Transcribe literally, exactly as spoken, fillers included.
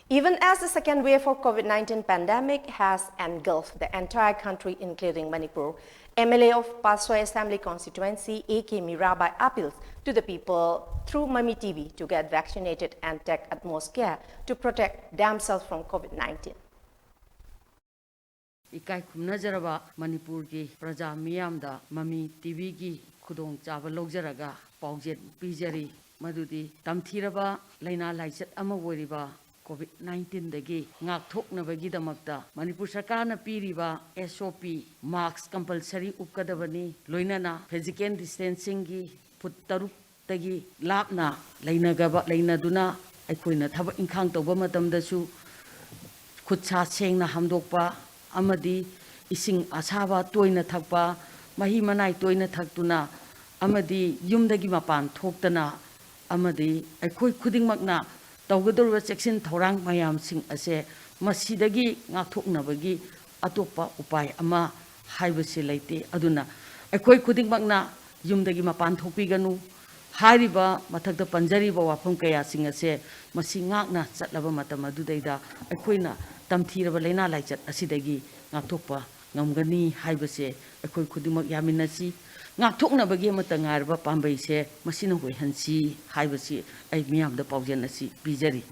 Even as the second wave of COVID nineteen pandemic has engulfed the entire country, including Manipur, M L A of Pasoy Assembly Constituency, A K Mirabai, appeals to the people through Mami T V to get vaccinated and take utmost care to protect themselves from COVID nineteen. ꯏꯀꯥꯏ ꯈꯨꯝꯅꯖꯔꯕ ꯃꯅꯤꯄꯨꯔꯒꯤ ꯄ꯭ꯔꯖꯥ ꯃꯤꯌꯥꯝꯗ ꯃꯃꯤ ꯇꯤꯚꯤꯒꯤ ꯈꯨꯗꯣꯡꯆꯥꯕ ꯂꯧꯖꯔꯒ ꯄꯥꯎꯖꯦꯜ ꯄꯤꯖꯔꯤ꯫ ꯃꯗꯨꯗꯤ ꯇꯝꯊꯤꯔꯕ ꯂꯥꯏꯅꯥ ꯂꯥꯏꯆꯠ ꯑꯃ ꯑꯣꯏꯔꯤꯕ ꯀꯣꯚꯤꯗ ꯅꯥꯏꯟꯇꯤꯟꯗꯒꯤ ꯉꯥꯛꯊꯣꯛꯅꯕꯒꯤꯗꯃꯛꯇ ꯃꯅꯤꯄꯨꯔ ꯁꯔꯀꯥꯔꯅ ꯄꯤꯔꯤꯕ S O P, mask compulsory ꯎꯞꯀꯗꯕꯅꯤ, ꯂꯣꯏꯅꯅ physical distancingꯒꯤ ꯐꯨꯠ ꯇꯔꯨꯛꯇꯒꯤ ꯂꯥꯞꯅ ꯂꯩꯅꯒꯕ ꯂꯩꯅꯗꯨꯅ ꯑꯩꯈꯣꯏꯅ ꯊꯕꯛ ꯏꯪꯈꯥꯡ ꯇꯧꯕ ꯃꯇꯝꯗꯁꯨ ꯈꯨꯠ ꯁꯥ ꯁꯦꯡꯅ ꯍꯥꯝꯗꯣꯛꯄ ꯑꯃꯗꯤ ꯏꯁꯤꯡ ꯑꯁꯥꯕ ꯇꯣꯏꯅ ꯊꯛꯄ, ꯃꯍꯤ ꯃꯅꯥꯏ ꯇꯣꯏꯅ ꯊꯛꯇꯨꯅ ꯑꯃꯗꯤ ꯌꯨꯝꯗꯒꯤ ꯃꯄꯥꯟ ꯊꯣꯛꯇꯅ ꯑꯃꯗꯤ ꯑꯩꯈꯣꯏ ꯈꯨꯗꯤꯡꯃꯛꯅ ꯇꯧꯒꯗꯧꯔꯤꯕ ꯆꯦꯛꯁꯤꯟ ꯊꯧꯔꯥꯡ ꯃꯌꯥꯝꯁꯤꯡ ꯑꯁꯦ ꯃꯁꯤꯗꯒꯤ ꯉꯥꯛꯊꯣꯛꯅꯕꯒꯤ ꯑꯇꯣꯞꯄ ꯎꯄꯥꯏ ꯑꯃ ꯍꯥꯏꯕꯁꯤ ꯂꯩꯇꯦ꯫ ꯑꯗꯨꯅ ꯑꯩꯈꯣꯏ ꯈꯨꯗꯤꯡꯃꯛꯅ ꯌꯨꯝꯗꯒꯤ ꯃꯄꯥꯟ ꯊꯣꯛꯄꯤꯒꯅꯨ ꯍꯥꯏꯔꯤꯕ ꯃꯊꯛꯇ ꯄꯟꯖꯔꯤꯕ ꯋꯥꯐꯝ ꯀꯌꯥꯁꯤꯡ ꯑꯁꯦ ꯃꯁꯤ ꯉꯥꯛꯅ ꯆꯠꯂꯕ ꯃꯇꯝ ꯑꯗꯨꯗꯩꯗ ꯑꯩꯈꯣꯏꯅ ꯇꯝꯊꯤꯔꯕ ꯂꯥꯏꯅꯥ ꯂꯥꯏꯆꯠ ꯑꯁꯤꯗꯒꯤ ꯉꯥꯛꯊꯣꯛꯄ ꯉꯝꯒꯅꯤ ꯍꯥꯏꯕꯁꯦ ꯑꯩꯈꯣꯏ ꯈꯨꯗꯤꯡꯃꯛ ꯌꯥꯃꯤꯟꯅꯁꯤ꯫ ꯉꯥꯛꯊꯣꯛꯅꯕꯒꯤ ꯑꯃꯠꯇ ꯉꯥꯏꯔꯕ ꯄꯥꯝꯕꯩꯁꯦ ꯃꯁꯤꯅ ꯑꯣꯏꯍꯟꯁꯤ ꯍꯥꯏꯕꯁꯤ ꯑꯩ ꯃꯤꯌꯥꯝꯗ ꯄꯥꯎꯖꯦꯜ ꯑꯁꯤ ꯄꯤꯖꯔꯤ꯫